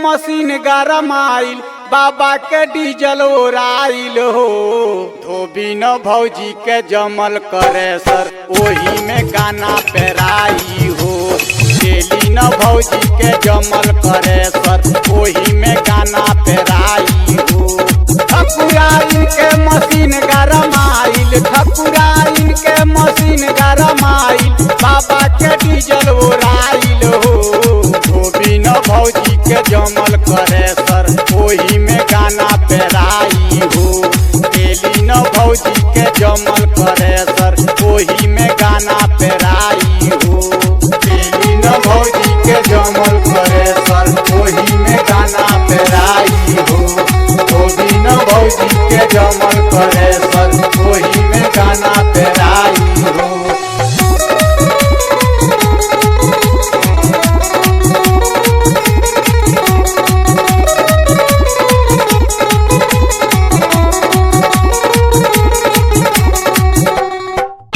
Machine गरमाइल, बाबा के डीजल ओराइल हो। धोबी न भौजी के जमल करे सर, ओही में गाना पेराई हो। तेली न भौजी के जमल करे सर, ओही में गाना पेराई हो। ठकुराइन के मशीन गरमाइल, ठकुराइन के मशीन गरमाइल, बाबा के डीजल ओराइल हो। धोबी न भौजी के जमल करे सर, ओही में गाना पेराई हो। तेली न भौजी के जमल करे सर, ओही में गाना पेराई हो। तेली न भौजी के जमल करे सर, ओही में गाना पेराई हो। धोबी न भौजी के जमल करे सर, ओही में गाना पेराई हो।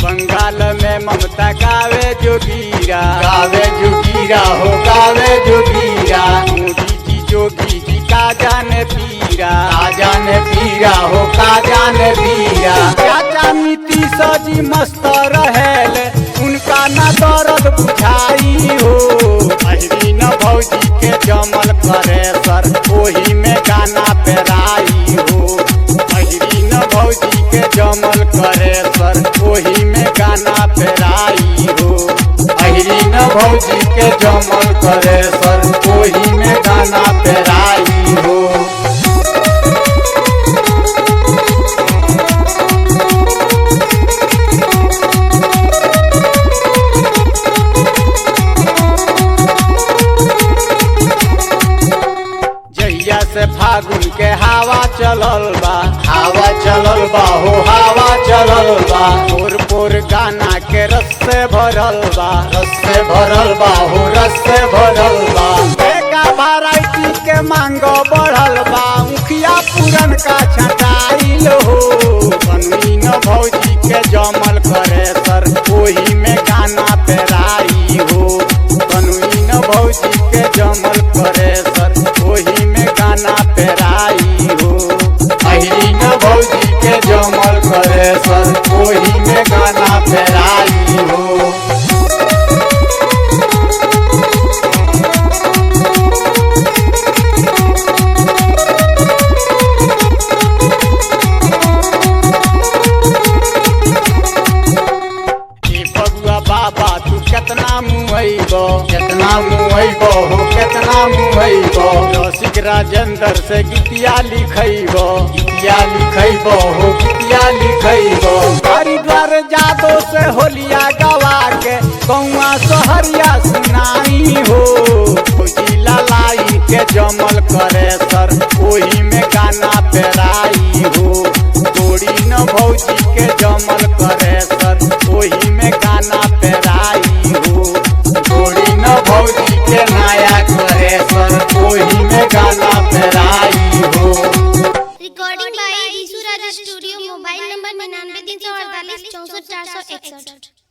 बंगाल में ममता गावे जोगीरा, गावे जोगीरा हो गावे जोगीरा। मोदी जी जोगी जी का जाने पीरा, का जाने पीरा हो का जाने पीरा। चाचा नीतीश जी मस्त रहेल, उनका ना दर्द बुझाई हो। अहिरी न भौजी के जमल करे सर, ओही में गाना पेराई हो। अहिरी न भौजी के जमल करे सर, ओही में गाना पेराई हो। अहिरी न भौजी के जमल करे सर, ओही में गाना पेराई हो। जहिया से फागुन के हवा चलल बा, हवा चलल बा हो हवा चलल बा। पोर पोर गाना के रस से भरल बा, रस से भरल बा हो रस से भरल बा। एका वैरायटी के मांग बढ़ल बा, मुखिया पूरन का छटाइल हो। कनुई न भौजी के जमल करे सर, ओही में गाना पेराई हो। कनुई न भौजी के जमल करे सर, ओही में गाना पेराई हो। अहिरी न भौजी के जमल करे सर, ओही में गाना पेराई हो। ए बबुआ बाबा तू केतना मुहैब, केतना मुहैब हो केतना मुहैब। रसिक राजेंद्र से गीतिया लिखैब, गीतिया लिखैब हो गीतिया लिखैब। हरिद्वार जादो से होलिया गवा के कौआ सोहरिया सुनाई हो। जिला लाई के जमल करे सर, ओही में गाना पेराई हो। तोड़ी न भौजी के जमल करे सर, ओही में गाना पेराई हो। थोड़ी न भौजी के नया करे सर, ओही में गाना पेराई हो। Recording by Rishu Raja studio. Mobile number 99 348 64 461।